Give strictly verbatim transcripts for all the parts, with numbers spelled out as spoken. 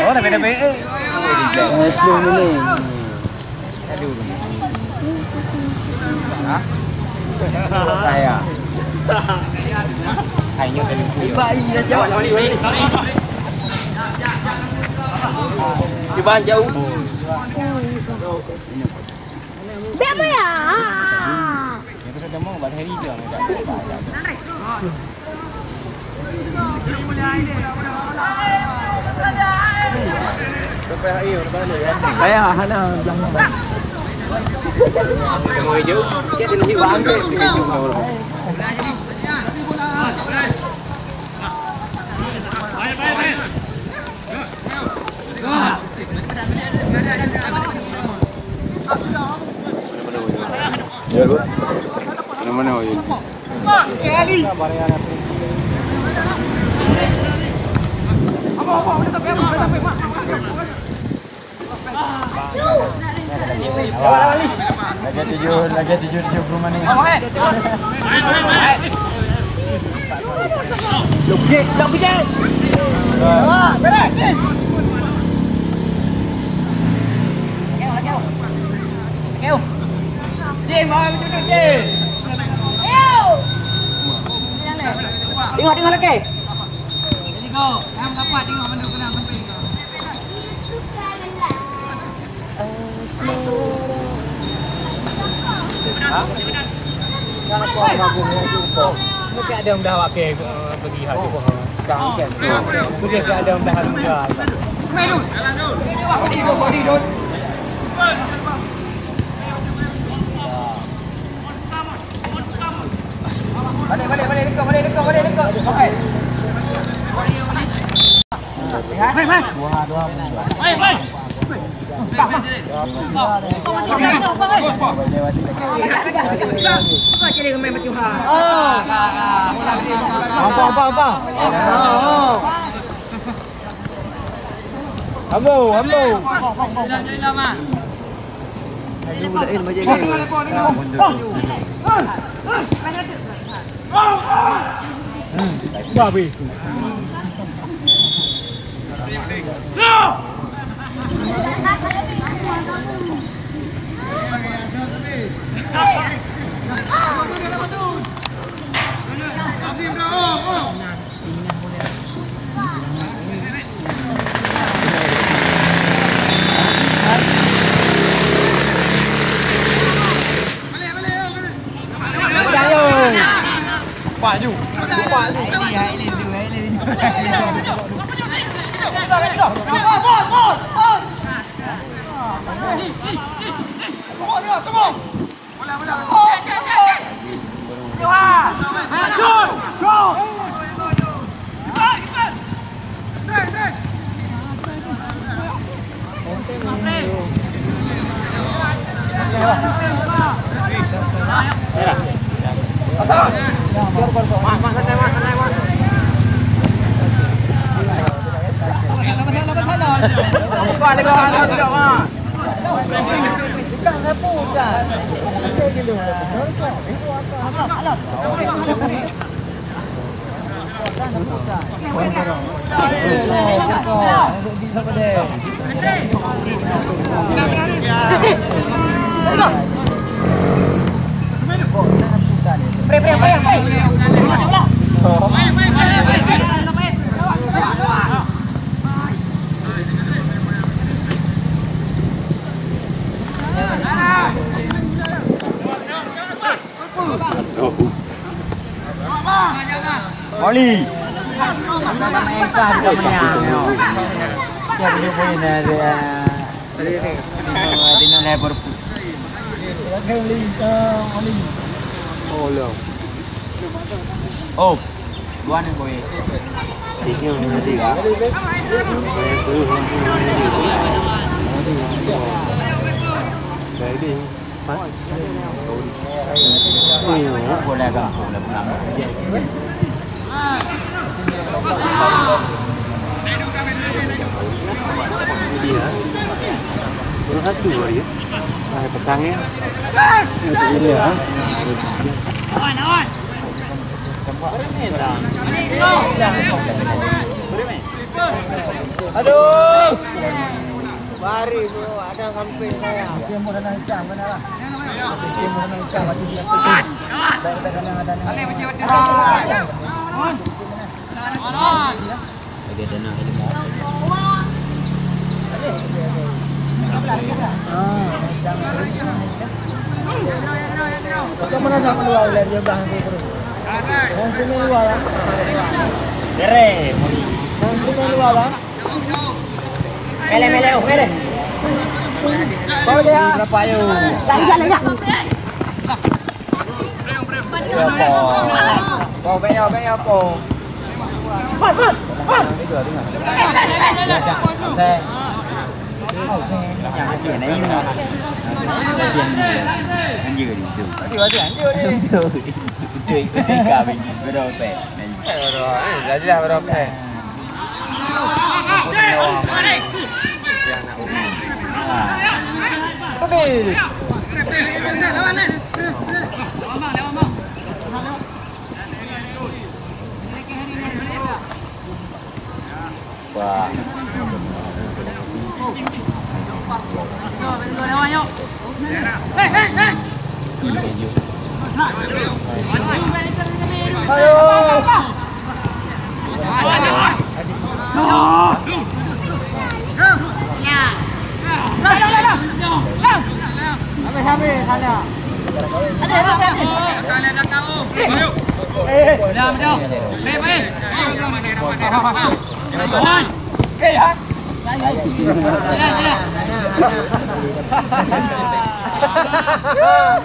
Oh, tapi, tapi, eh. Sepuluh minit. Saya. Hanya dari Iban jauh. Biar apa ya? Ayah, hana belah. Ya, Bu. Mana-mana, Bu. Lagi tujuh, lagi tujuh, tujuh puluh menit. Lokek, lokek. Wah, beres. Tengok, tengok lagi. Mungkin ada mudah pakai, eh, pergi hati. Mungkin ada mudah hati. Balik, balik, balik, lekuk, balik, lekuk, balik, lekuk. Oke. Mai, mai. Mai, mai. Apa, apa, apa? Ambo, ambo. Babi. Pak ju. Pak ju. Come on, come on. Oli. Oh, dua ni boy. Tiga ni mati lah. Jadi. Satu hari ya. Hai, petang ya. Ini ya. Aduh. Bari bro, ada samping saya. Kamu nak keluar dari jeblah tu terus. Yang sini luar lah. Yang sini luar lah. Mele, mele, oh, mele. Bawa dia. Berapa ayo? Lagi, lagi. Apa? Apa, apa, apa?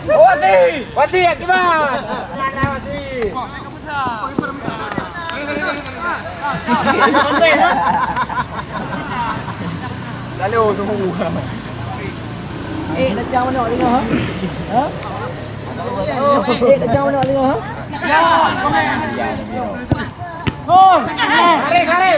Wati! Wati, Akibat! Wati! Lalu tu. Eh, nak cang mana tengok, ha? Ha? Eh, nak cang mana tengok, ha? Gol! Kare, kare!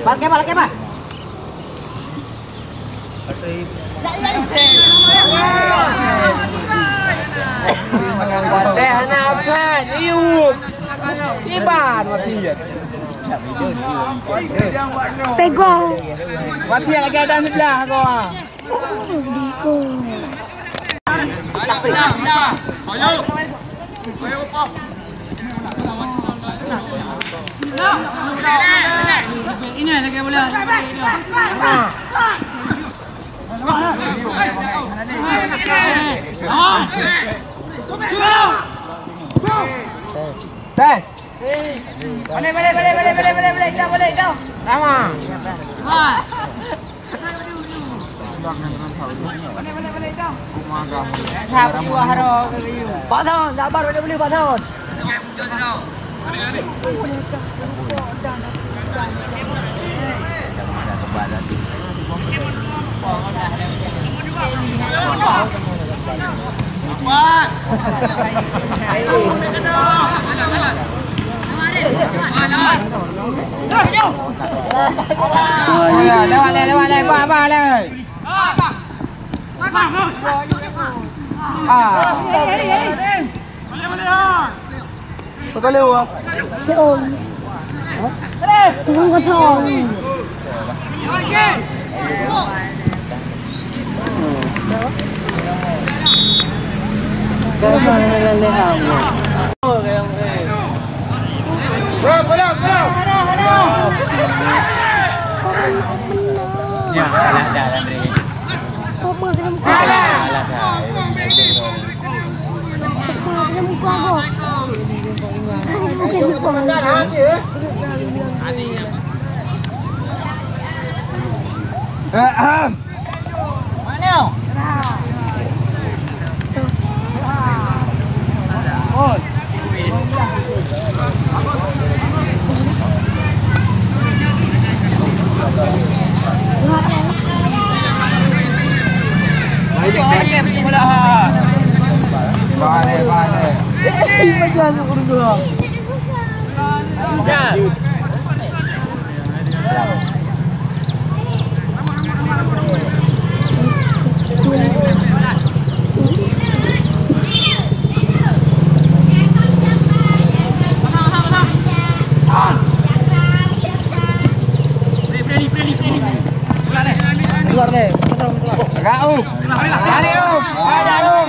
Pakai, pakai, Pak. Watèe hana absen, Iyub. Iban, Watèe. Pego. Watèe lagi ada sebelah, kau. Oh, di kau. Teh. Balik, balik, balik, balik, balik, balik, balik, dah, balik, dah. Sama. Pak Thon, sabar, boleh, boleh, Pak Thon. Lewat, lewat, lewat, lewat, lewat. Ah. Betul lewat. Turun kosong. Ya, ada, ada, ada. Keluar deh. Rauf. Rauf. Rauf.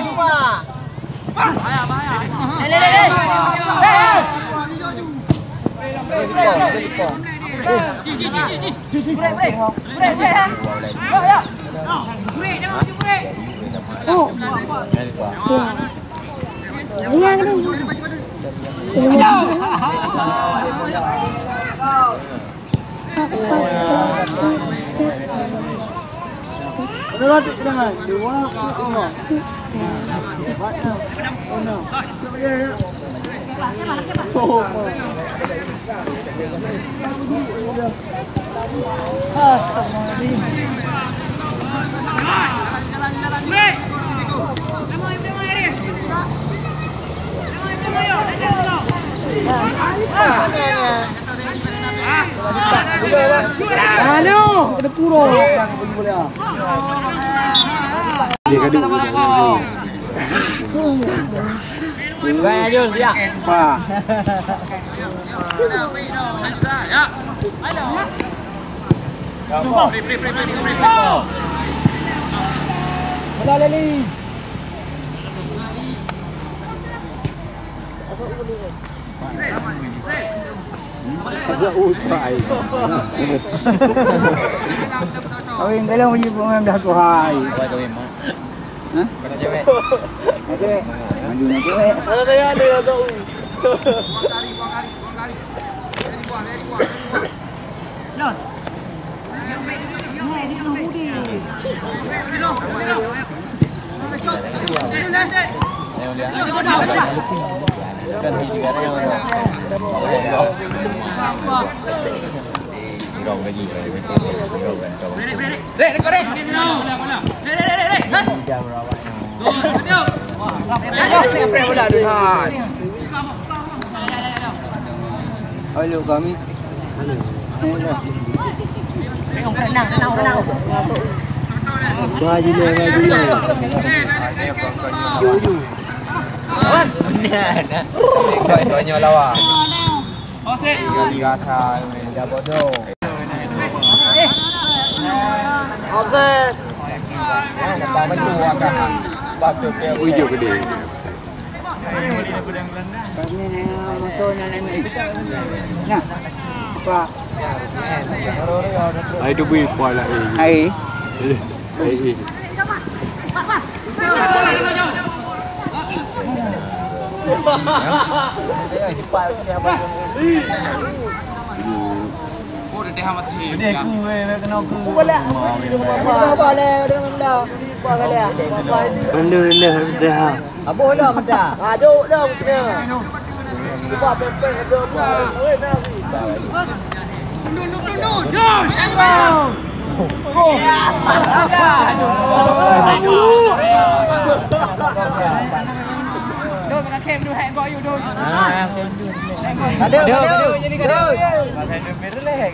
Aduh, kena puro. Wah. Kawin kalau menyebut orang dah tu hai. Hah? Ada cewek. Maju dengan cewek. Ada, ada, ada, ada. Halo kami. Baju dia, baju dia. Jujur. Banyak lawa. Kali rasa, dah bodoh. Ui, jauh gede. Nah. Hai, tu bui kuah lah, eh. Hai. Eh, eh, eh. Alhamdulillah, dah. Ada, ada. Relax.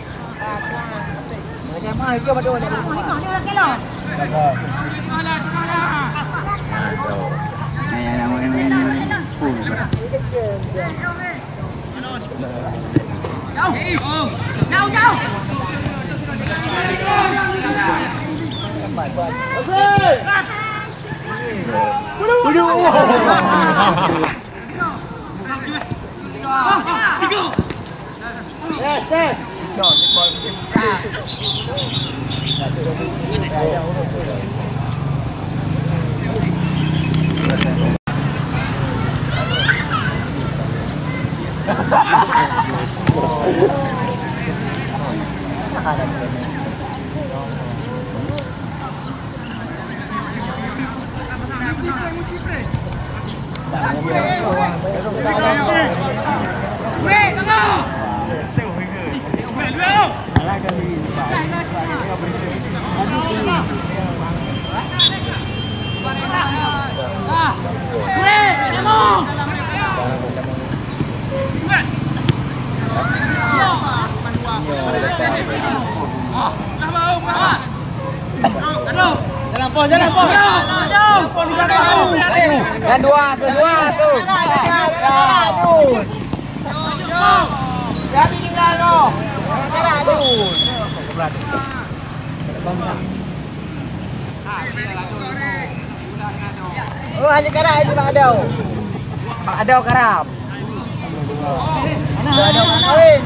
Jalan, Pol, jalan, Pol. Dan dua tu, dua tu. Jadi tinggal tu. Aduh. Oh, hanya karam itu Pak Adau. Pak Adau karam. Pak Adau karam kawin.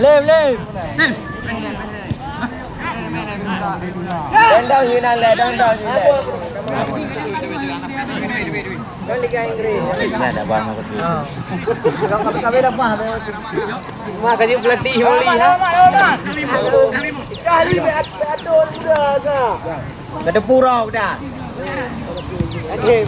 Lem, lem. Dong-dong hinan lé, dong-dong hinan. Nah, dah bang aku tu. Mak kasi pelatih Oli, ha? Kali atur dah. Kata pura dah. Oke,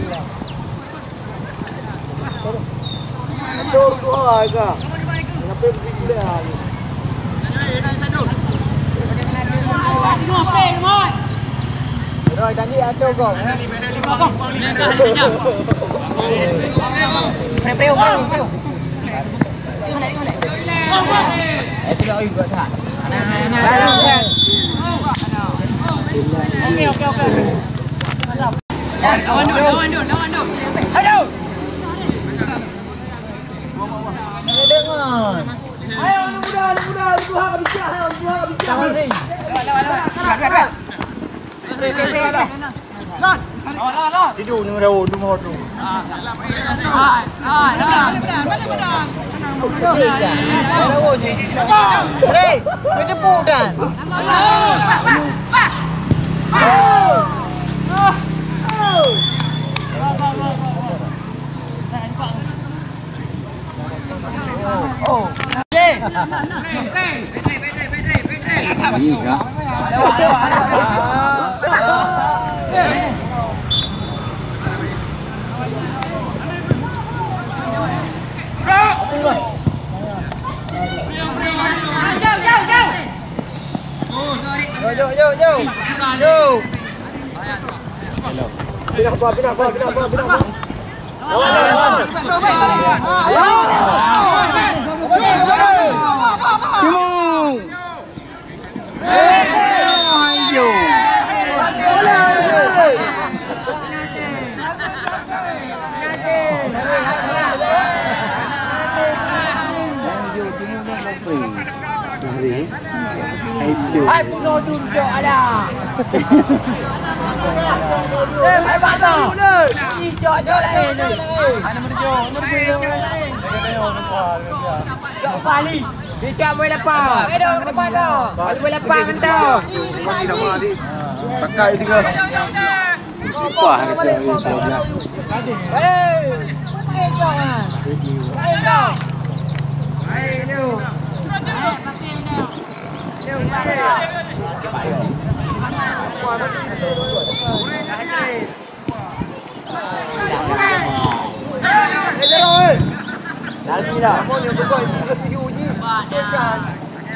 oke, oke. Lawan dulu, lawan dulu, lawan dulu. Ayo, anak muda, anak muda, usaha bijak, usaha bijak. Lewat, lewat, lewat. Tidur ni, rawa, tu mau tu. Hei, berdebu dah. Jauh, jauh, jauh, jauh. Jauh. Pindah bola, pindah bola, pindah bola, pindah bola. Timung. Hai, punoh dun cok ada. Hai, bata. Ni cok ada lain ni. Ada menuju, menuju. Cok Fahli. Dia cok bola lapang. Ada bola lapang dah. Bola lapang dah. Pakai tiga. Lupa hari tu hari sebelas.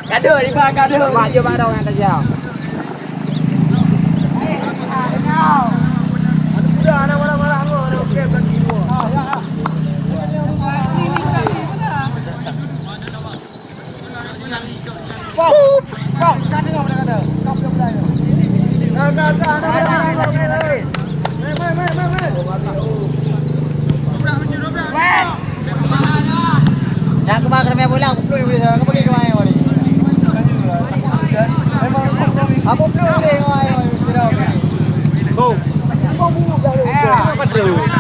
Kado, riba kado. Mak je barang yang tajam. Nak keubah keuleumèe bola, peuplôh boleh, apa ke keuleumèe bola? Apa peuplôh boleh, keuleumèe bola?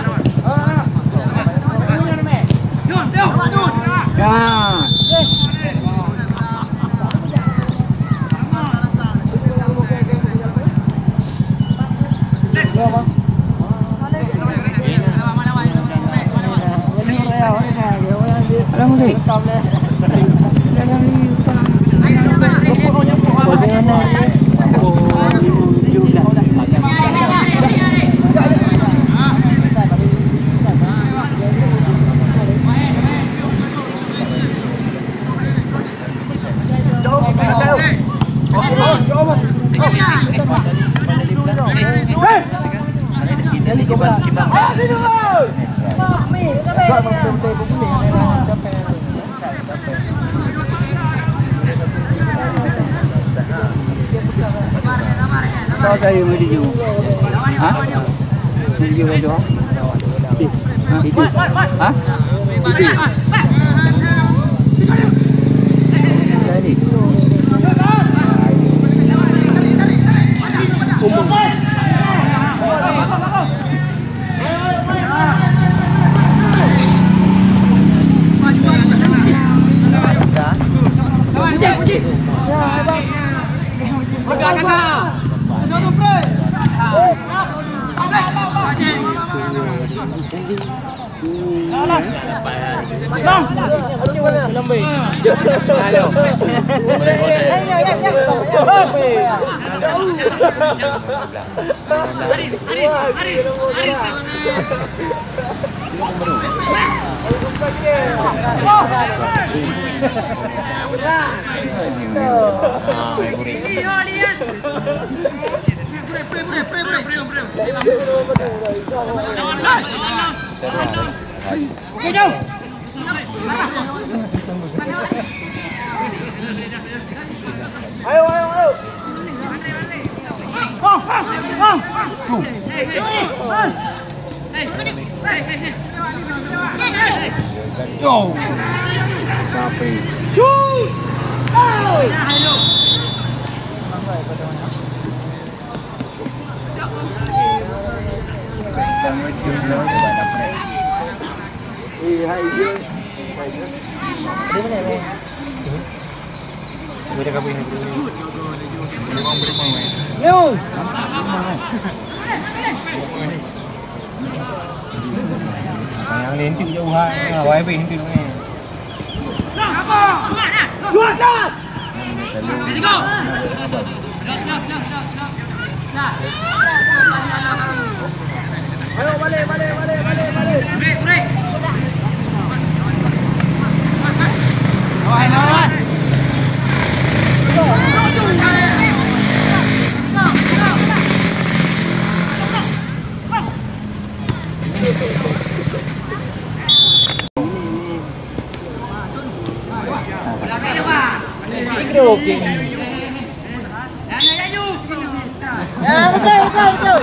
Tahu saya menuju. Ha? Menuju ke tu? Ha? Itu. Ha? Itu. Saya ni. Umum. Ayo, ayo, ayo. Yo. Tapi. Yang ni henti jauh ha. Ha, wai be henti ni. Let's go. Ayo, balik, balik, balik, balik, balik. Kurik, kurik. Lawan, lawan. Oke. Betul, betul,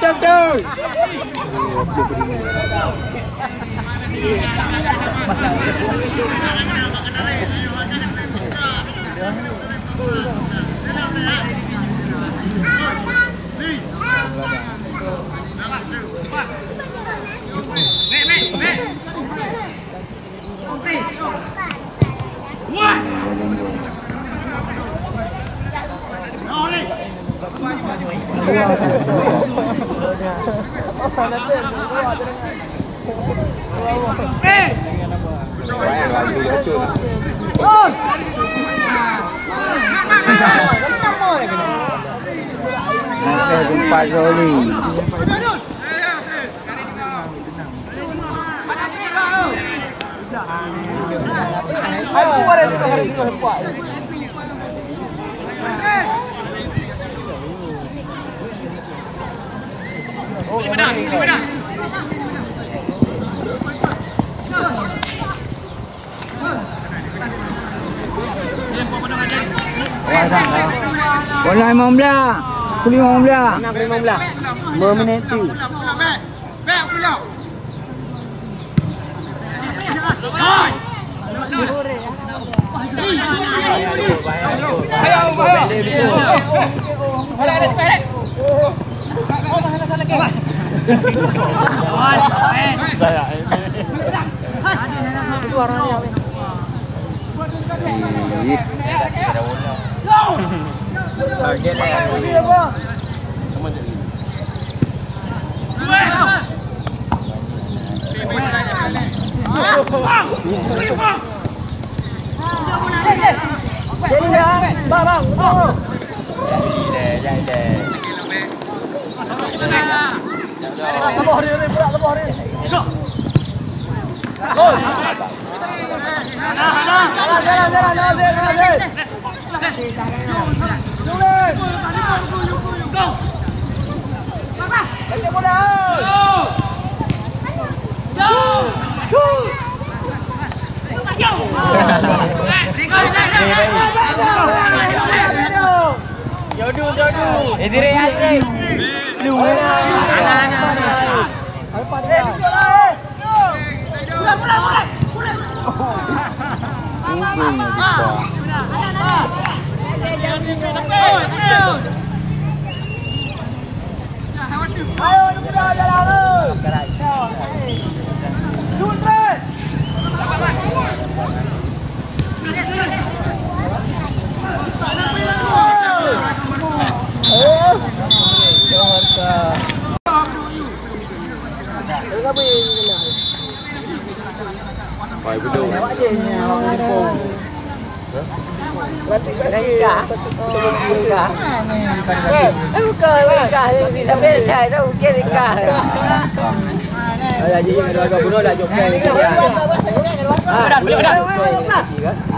betul. Empat kali. Bola lima belas. Pukul lima belas. Lima belas. Dua minit tu.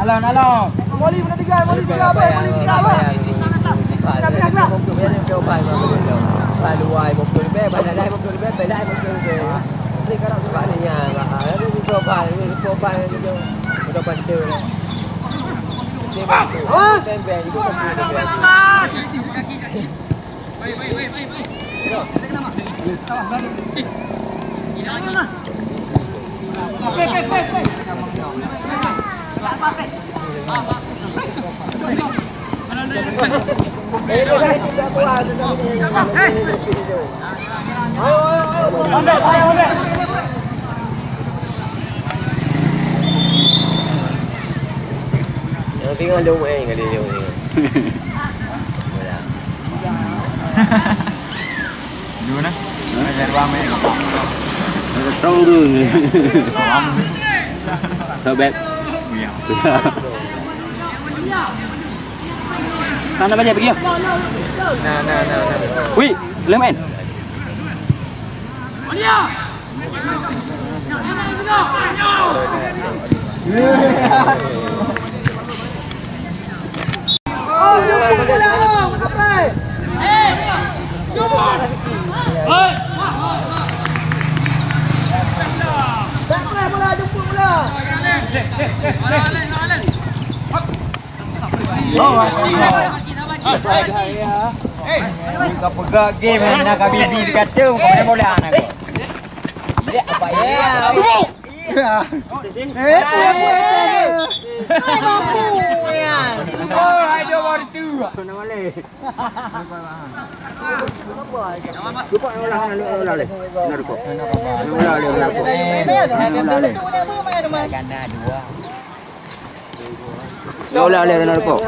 Alon, alon. Yang singoh jauh, eh, ngon dia jauh ni. Dua nah. Ada ruang main. Strong tu. Ruang. Sobek. Ya. Mana banyak pergi? Nah, nah, nah, nah. Wih, lem kan? Ka peugah game na ka bibi dikata, bukan main bola na. Lihat apa ya? Eh, apa ya? Oh, ada baru tu. Cuba olah, olah, olah, olah. Olah, olah, olah. Ganda dua. Ya Allah, leh kena rukuk.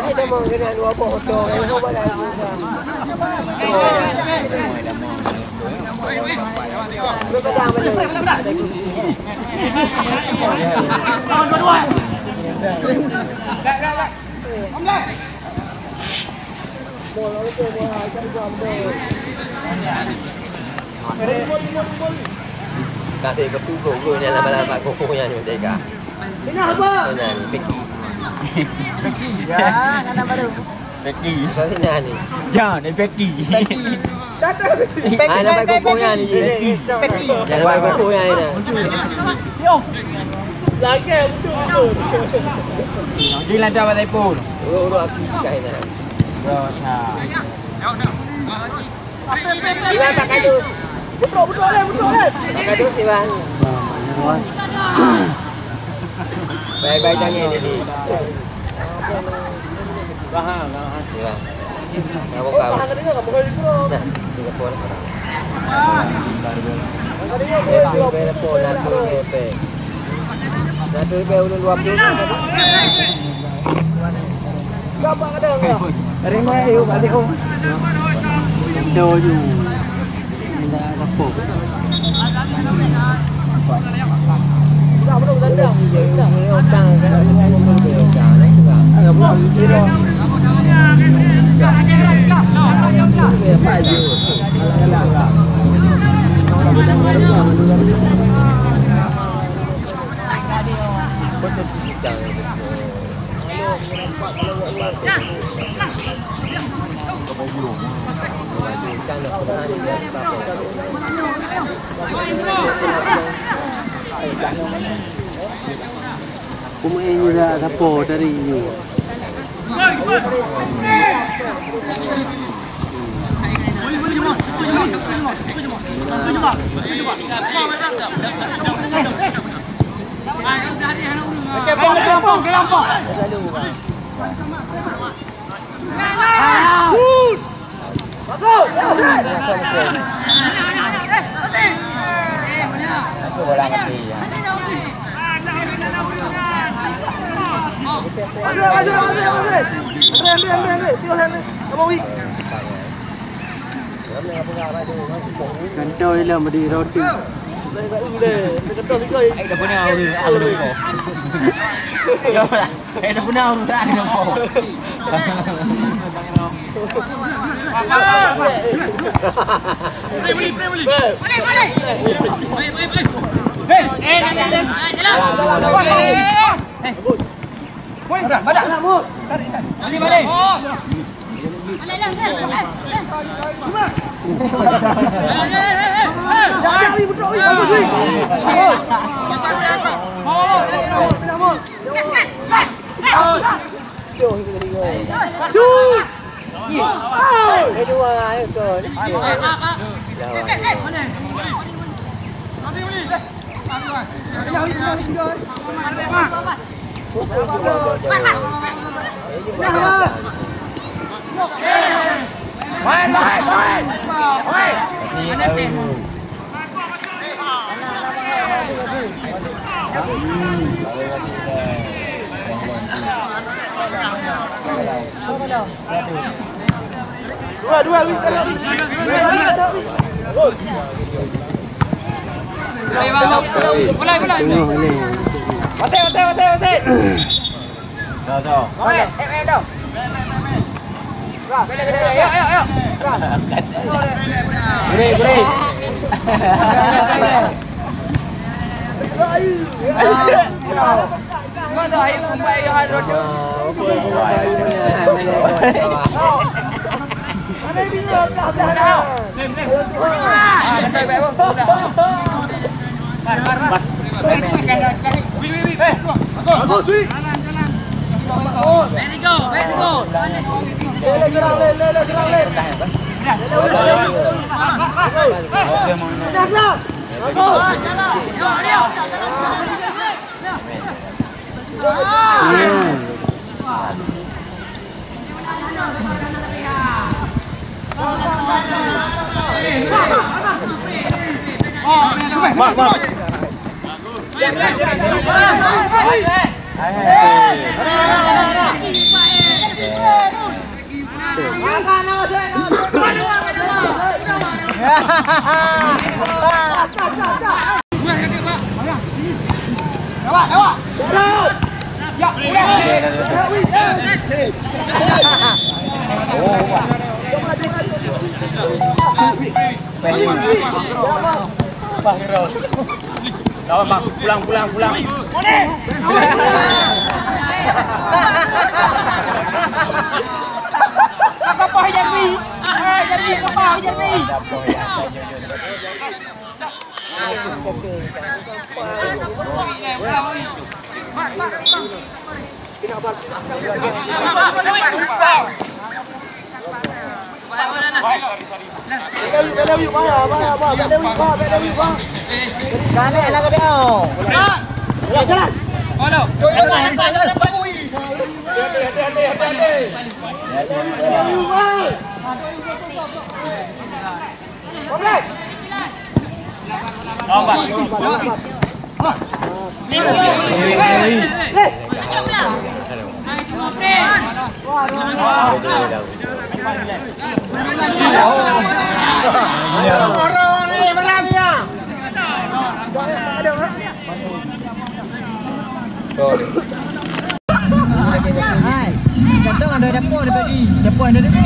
Kasih betul-betul nyan lama-lama kukuh nyan merdeka. Inah apa? Mana ni, Becky? Peki. Ya, kan nama tu? Peki. Kau ni. Jangan, eh, Peki. Peki. Peki. Ah, nampak kukuh ni. Peki. Jangan nampak kukuh ni. Lagi, betul, betul. Jadi lancar pasal pun. Urut-urut aku ikai ni. Bro, nah. Iwan tak kadu. Betul, betul, Len, betul, Len. Tak kadu, Iwan. Baik-baik jangan ini. Faham, faham. Iwan. Nak buka. Nah, tiga puluh. Tiga puluh, nak tu, eh, pe. Satu ribèe ulôn dua puluh. Terima, yuk, balik, oh. Dah, yuk. Dah, dah, dah. Peue meu'en nyoe dak sapo tadi nyoe? Kantô ilong badi roti. Ai dah pernah urus, ah, dah pernah. Eh, dah pernah urus, ah, dah pernah. Dua, dua, wih. Mulai, mulai. Mati, mati, mati, mati. Dah, dah. Mulai, eh, eh, dah. Beri, beri. Pulang, pulang, pulang. Kapah Jeremy. Ah, Jeremy, kapah Jeremy. Hai, datang ada dapur ada tadi. Dapur ada tadi.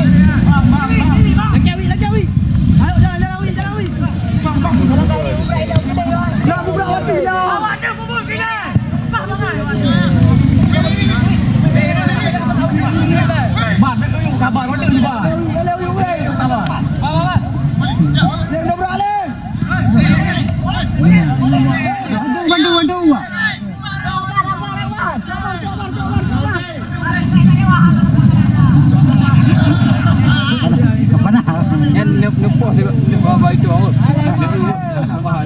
Lagi awik, lagi awik. Ayo, jalan, jalan awik, jalan awik. Bang, bang. Nak budak api dah. Awak ada bubur pinang. Bang, nak tunjuk kabar, mana ni, Bang? Kabar. Bang, bang, bang. Yang dobrak, Leh. Bantu, bantu, bantu. Nyan nep-, neupôh di, di bawah itu, oh. Neupôh.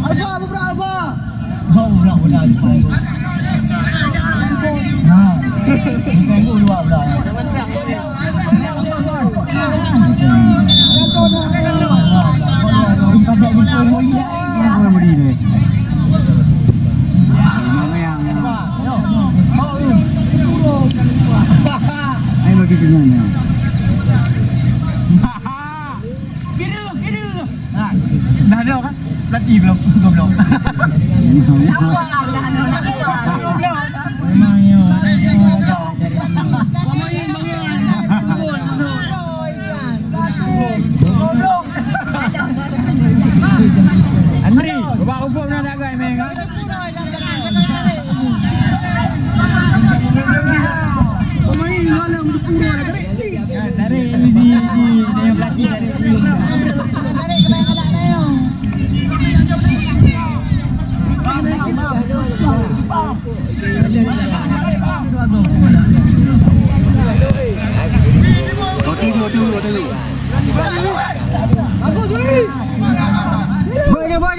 Alfa, bubrak Alfa. Bubrak Alfa. Ha. Minggu dua belas. Pajak betul lagi dah. Yang beri ni. Mana yang Ayo bagi kenyang ya. Kira, kira. Ha, dah ada kan? Pelatih belum? Goblok. Nampak dah ada. Memang ya. Bangun, bangun. Turun, masuk. Goblok. Andri, babak hukum nak dagai main kan? Pemain malam di pura dah tarik ni. Tarik ni, ni, ni, ni yang pelatih tarik ni. Oke, dua, dua, dua, dua. Bagus, Wi. Baik, baik.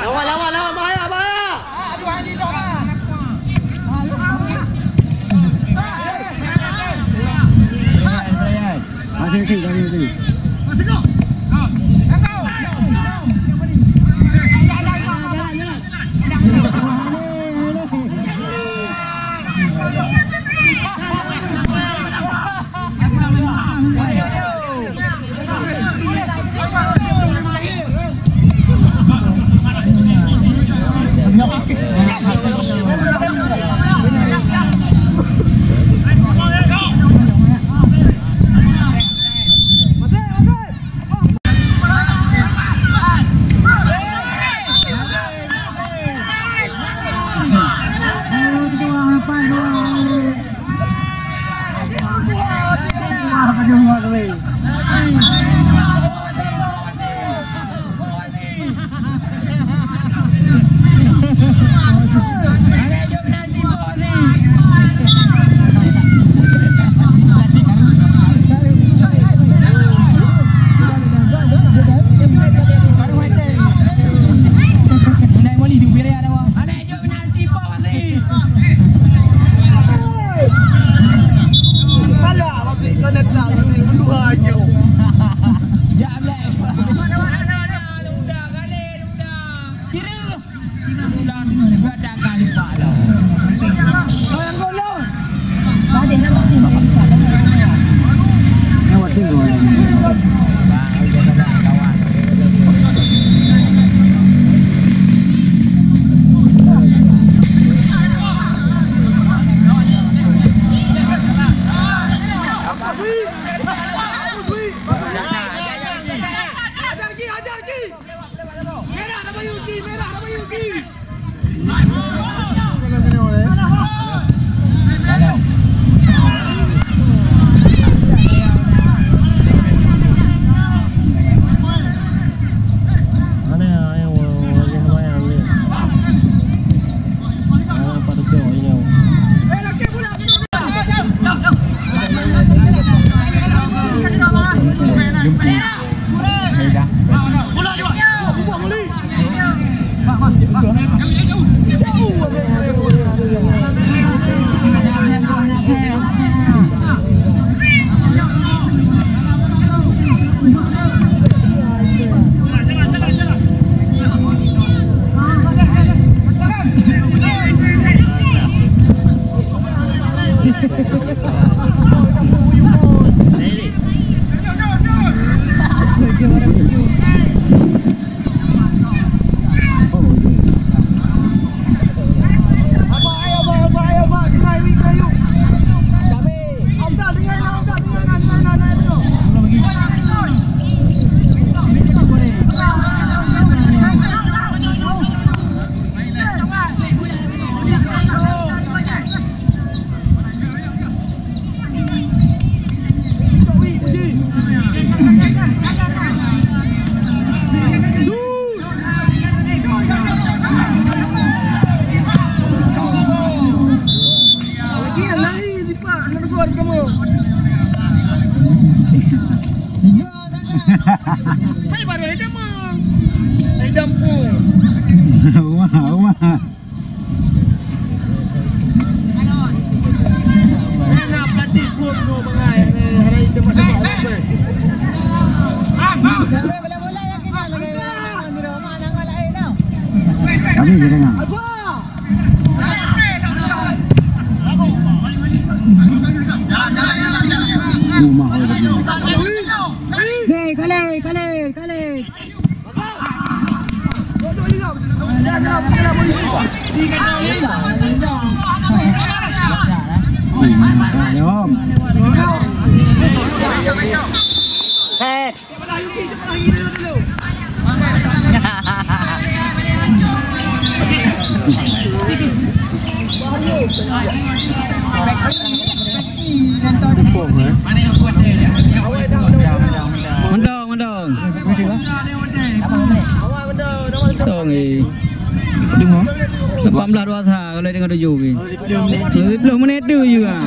Lawan, lawan, lawan, bahaya, bahaya. Masih, masih, masih, masih. Hajar Ki, hajar Ki. Merah dah bayu Ki, merah dah bayu Ki. Hai baru ada mah. Hai dampung. Wah, wah. Kami je dengar. Rumah orang. Hei, kale, kale, kale. Mantong, mantong. Tong, eh. Lapan belas dua sa, kalau dengan tujuh, eh. Sepuluh menit tu juga.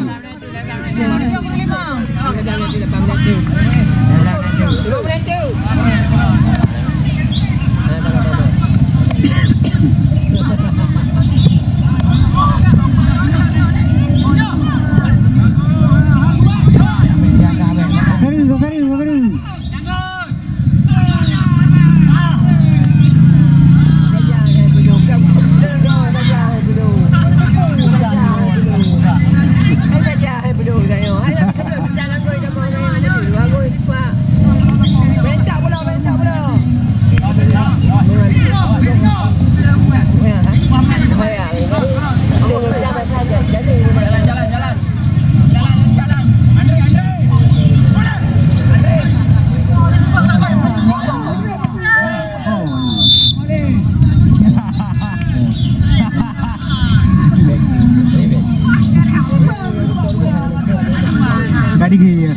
Ka digi ya.